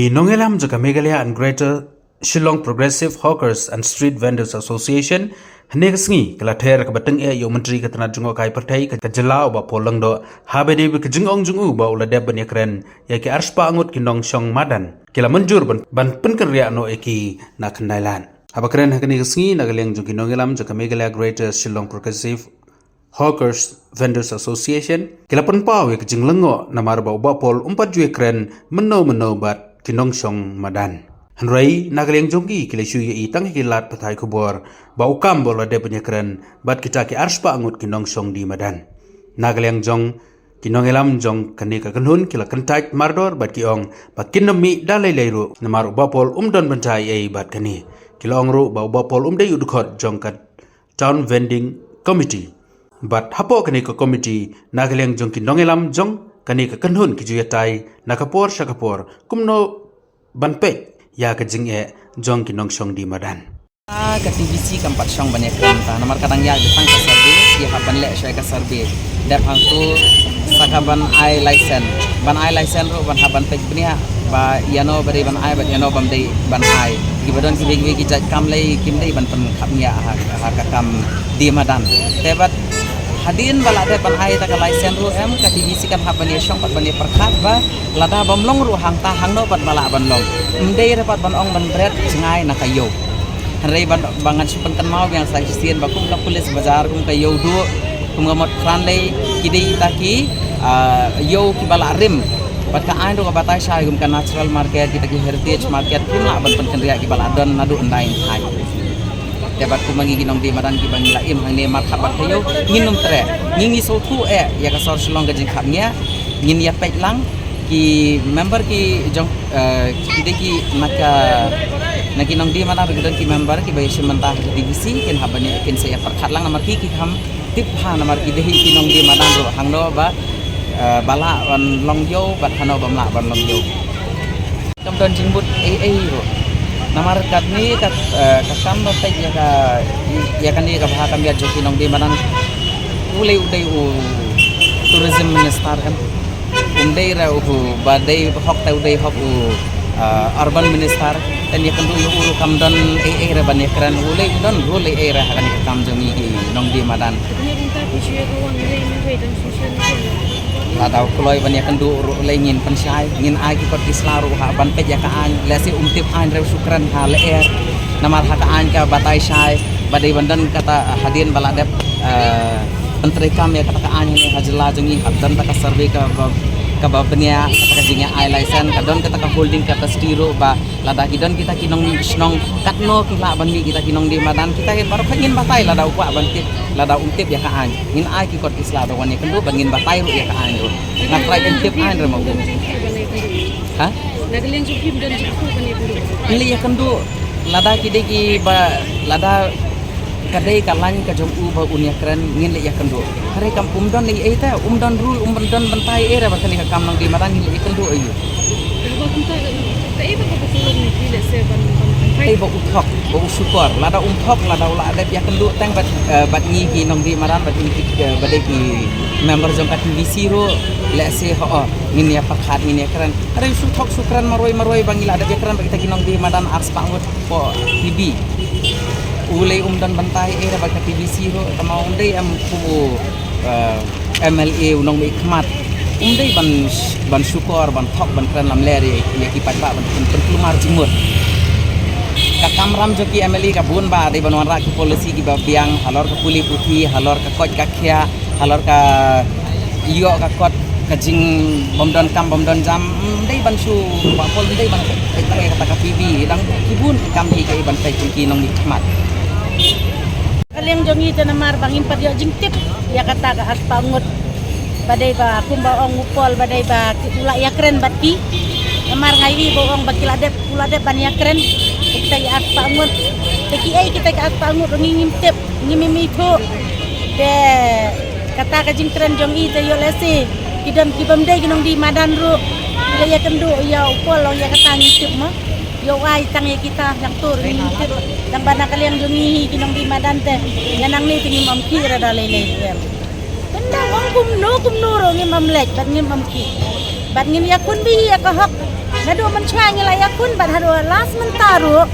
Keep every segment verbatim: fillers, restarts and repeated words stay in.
Ki nongïalam jong ka Meghalaya and Greater Shillong Progressive Hawkers and Street Vendors Association, hynne ka sngi, ka la ther kaba tyngeh ïa u Myntri ka tnad jngohkai pyrthei ka jylla u Bah Paul Lyngdoh, haba dei bad ka jingong jong u ba u la dep ban ïakren ïa ki arspah ngut ki nongshong madan, ki la mynjur ban, ban pynkynriah noh ïa ki na khyndai lad. Haba kren ha kane ka sngi na ka liang jong ki nongïalam jong ka Meghalaya Greater Shillong Progressive Hawkers Vendors Association, ki la pynpaw ïa ka jinglyngngoh namar ba u Bah Paul um pat ju ïakren mynno mynno bad ki nongshong madan. Hynrei na ka liang jong ki, ki la shu ïa i tang ïa ki lad pathai khubor ba u kam ba u la dep ban ïakren bad kita ki arspah ngut ki nongshong die madan. Na ka liang jong ki nongïalam jong kane ka kynhun, ki la kyntait mardor bad ki ong ba kin ym mih da lei lei ruh namar u Bah Paul um don bynta ei ei bad kane. Ki la ong ruh ba u Bah Paul um dei u dkhot jong ka Town Vending Committee. Bad hapoh kane ka committee, na ka liang jong ki nongïalam jong kane ka kynhun, ki ju ïatai na ka por sha ka por kumno ban peit ïa ka jingeh jong ki nongshong die madan. Ah, ka T V C kam pat shong ban ïakren mynta namar ka dang ïaid tang ka survey, ki hap ban leh shuwa ka survey. Dep hangto sa ka ban ai license, ban ai license ruh ban hap ban peit bniah ba ïano ba dei ban ai bad ïano bym dei ban ai. Kiba don kiwei kiwei ki jait kam lei kim dei ban pynkhapngiah ha, ha ka kam die madan. Te bad hadien ba la dep ban ai ta ka license ruh em, ka T V C kan hap ban ïashong pat ban ïapyrkhat ba lada bym long ruh hangta hangno pat ba lah ban long. Ym dei re pat ban ong ban bret jngai na ka ïew. Hynrei ban, ba ngan shu pynkynmaw biang sa shisien ba kum ka police bazar, kum ka Ïewduh, kum ka Motphran lei, ki dei kita ki, ah, ïew kiba la rim. Bad ka aiñ ruh ka batai shai, kum ka natural market, kita ki heritage market, kim lah ban pynkynriah kiba la don naduh hyndai hynthai. Te bad kum ma ngi ki nongdie madan kiba ngi la im hangne markhap bad ka ïew, ngin ym treh. Ngi ngi sngewthuh eh ïa ka sor Shillong ka jingkhapngiah, ngin ïa peit lang. Ki member ki jong, eh, ki dei ki na ka, na ki nongdie madan ruh ki don ki member kiba ïashim bynta ha ka T V C, kin hap ban ïa, kin sa ïapyrkhat lang namar ki, ki kham tip bha namar ki dei hi ki nongdie madan ruh hangno ba, eh, ba lah ban long ïew bad hano bym lah ban long ïew. Kam don jingmut ei ei ruh. Namar katne ka, eh, ka kam ba peit ïa ka, ïa kane ka bha kam ïa jong ki nongdie madan. U lei u dei u tourism minister em. Um dei re u ba dei hok te u dei hok u, ah, urban minister. Te ïakynduh ïa u ruh kam don ei ei re ban ïakren, u lei u don role ei ei re ha kane ka kam jong ngi ki nongdie madan. Lada u kloi ban ïakynduh ruh lei ngin pynshai, ngin ai ki kot ki sla ruh ha ban peit ïa ka aiñ, lehse um tip aiñ re u shu kren ha lyer. Namar ha ka aiñ ka batai shai, ba dei ban don kata hadien ba la dep, eh, pyntreikam ïa kata ka aiñ hangne ha jylla jong ngi, hap don kata ka survey kaba, kaba bniah, kata ka jingïa ai license, ka don kata ka holding capacity ruh ba lada ki don kita ki nongshnong katno ki lah ban mih kita ki nongdie madan, kita ki baroh ngin batai lada u kwah ban tip, lada um tip ïa ka aiñ. Ngin ai ki kot ki sla ruh wan ïakynduh bad ngin batai ruh ïa ka aiñ ruh. Nga trai ban tip aiñ ruh ma u. Ha? Ngin leh ïakynduh. Lada ki dei kiba, lada ka dei ka lain ka jong u ba un ïakren, ngin leh ïakynduh. Hynrei kam um don ei ei te, um don rule, um don bynta ei ei re ba kane ka kam nongdie madan, ngin leh ïakynduh aïu. Ei ba u thok, ba u shukor, lada um thok, lada u la dep ïakynduh tang bad, eh, bad ngi ki nongdie madan, bad ngi ki, eh, ba dei ki member jong ka T V C ruh, lehse ho, ngin ïa pyrkhat, ngin ïa kren. Hynrei shu thok shu kren marwei marwei ba ngi la dep ïakren bad kita ki nongdie madan arspah ngut hapoh T V. U lei um don bynta ei ei re bad ka T V C ruh, tangba um dei em kum u, eh, M L A u nongmihkhmat. Um dei ban, ban shukor, ban thok, ban kren lamler ïa, ïa ki paidbah ban pyn, pynkulmar jingmut. Ka kamram jong ki M L A ka bun ba dei ban wanrah ki policy kiba biang, halor ka pule puthi, halor ka koit ka khiah, halor ka ïoh ka kot ka jingbym don kam bym don jam, um dei ban shu, ba pol um dei ban peit tang ïa kata ka P B, dang ki bun ki kam ki, ki ban peit ki nongmihkhmat. Ka liang jong ngi te namar ba ngim pat ïoh jingtip ïa kata ka arspah ngut. Ba dei ba kumba ong u Paul ba dei ba u la ïakren bad ki. Namar nga ïohi ba u ong ba ki la dep, u la dep ban ïakren. Kita ki arspah ngut. Te kiei kita ki arspah ngut ruh ngi ngim tip, ngim ïohi thuh. Te kata ka jingkren jong i te ïoh lehse ki don ki bym dei ki nongdie madan ruh. Ki la ïakynduh ïa u Paul, long ïa kata ngim tip mo. Ïoh ai tang ïa kita, ïa kata ruh ngim tip. Tang ba na ka liang jong ngi hi ki nongdie madan te, ïa nangne te ngim ym khih re da lei lei ruh em. Tang da ong kumno kumno ruh ngim ym leit bad ngim ym khih. Bad ngin ïakhun bha ïa ka hok Naduh mynshuwa ngi la ïakhun bad haduh last mynta ruh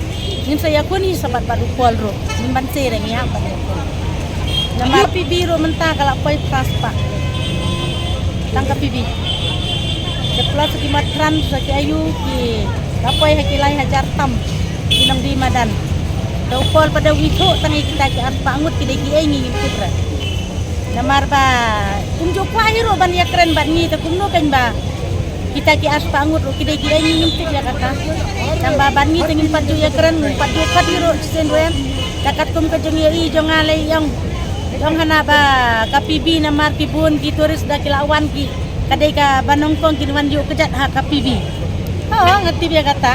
ngin sa ïakhun hi sa bad bad u Paul ruh. Ngim banse re ngi hap ban ïakhun. Namar P B ruh mynta ka la poi phra spah. Tang ka P B. Te plus ki mat tran sa ki ayu ki la poi ha ki lai hajar tam ki nongdie madan. Te u Paul pat da withuh tang ïa kita ki ar spah ngut ki dei kiei ngi ngim tip re. Namar ba kumjuh kwah hi ruh ban ïakren bad ngi te kumno kan ba kita ki ar spah ngut ruh ki dei kiei ngi ngim tip ïa kata. Tang ba bad ngi te ngim pat ju ïakren ngim pat ju khot hi ruh shisien ruh em. Te katkum ka jingïohi jong nga lei ïong. Ïong hana ba ka P B namar ki bun ki tourist da ki la wan ki ka dei kaba nyngkong kin wan ïuh kjat ha ka P B. Ho nga tip ïa kata.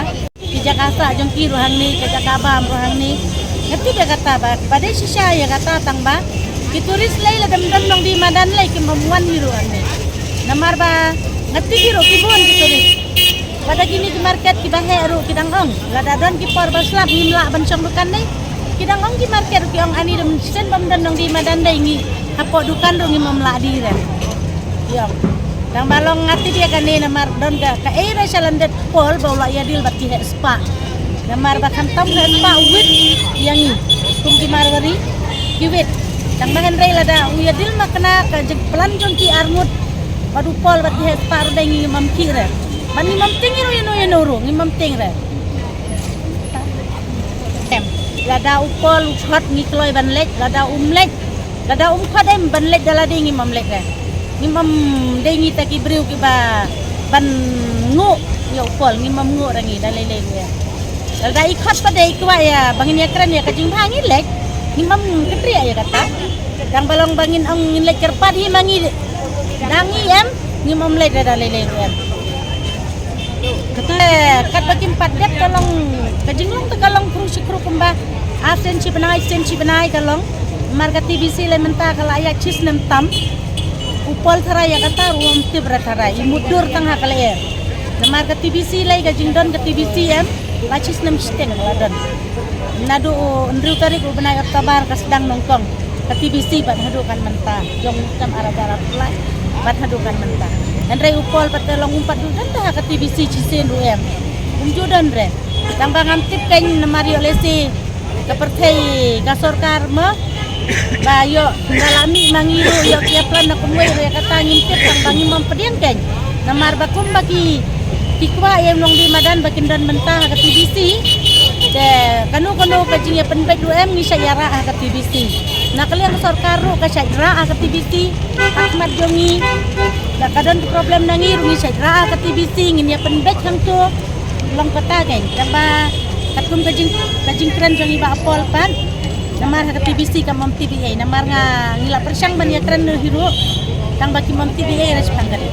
Ki jaka sah jong ki ruh hangne, ka jaka bam ruh hangne. Nga tip ïa kata ba, ba dei shisha ïa kata tang ba ki tourist lei lada ym don nongdie madan lei kim ym wan hi ruh hangne. Namar ba nga tip hi ruh ki bun ki tourist. Lada kine ki market kiba heh ruh ki dang ong lada don ki por ba slap ngim lah ban shong dukan dei. Ki dang ong ki market ruh ki ong ani da shisien bym don nongdie madan dei ngi hapoh dukan ruh ngim ym lah die re. Ïa. Tang ba long nga tip ïa kane namar don ka kaei re sha lyndet Paul ba u la ïadil bad ki heh spah. Namar ba khamtam heh spah u wit ïa ngi kum ki Marwari ki wit. Tang ba hynrei lada u ïadil ma kane ka jingplan jong ki arngut bad u Paul bad ki heh spah ruh dei ngi ngim ym khih re. Bad ngim ym tieng ïa no ïa no ruh ngim ym tieng re. Em, lada u Paul u khot ngi kloi ban leit, lada um leit, lada um khot em ban leit da lade ngim ym leit re. Ngim ym dei ngi ta ki briew kiba ban nguh ïa u Paul, ngim ym nguh re ngi da lei lei ruh em. Lada i khot pat dei i kwah ïa ba ngin ïakren ïa ka jingbha ngi leit, ngim ym kynriah ïa kata. Tang ba long ba ngin ong ngin leit kyrpad hi ma ngi da ngi em, ngim ym leit re da lei lei ruh em. Kata eh, katba kim pat dep ka long ka jinglong te ka long khru shi khru kumba. Ar sien shi bnai, sien shi bnai ka long. Namar ka T B C lei mynta ka la ïaid shi snem tam. U Paul tharai ïa kata ruh um tip re tharai i mutdur tang ha ka lyer. Namar ka T B C lei ka jingdon ka T B C em la shi snem shiteng ka la don. Naduh u hynriew tarik u bnai October ka sdang nyngkong ka T B C bad haduh kan mynta jong tam ar hajar arphew lai bad haduh kan mynta. Hynrei u Paul pat te long um pat duh dang da ha ka T B C shisien ruh em. Um ju don re. Tang ba ngam tip kein namar ïoh lehse ka pyrthei ka sorkar mo ba ïoh da la mih ma ngi ruh ïoh ki plan na kumwei ruh ïa kata ngim tip tang ba ngim ym pdiang kein. Namar ba kum ba ki ki kwah ïa u nongdie madan ba kin don mynta ha ka T B C. Te kano kano ka jingïapynbeit ruh em ngi shait ïarah ha ka T B C. Na ka liang ka sorkar ruh ka shait rah ha ka T B C. Ha khmat jong ngi da ka don problem na ngi ruh ngi shait rah ha ka T B C ngin ïapynbeit hangto. Long kata kein tang ba katkum ka jing ka jingkren jong i Bah Paul pat. Namar ha ka T B C kam ym tip ei namar nga ngi la pyrshang ban ïakren hi ruh. Tang ba kim ym tip ei re shaphang kane.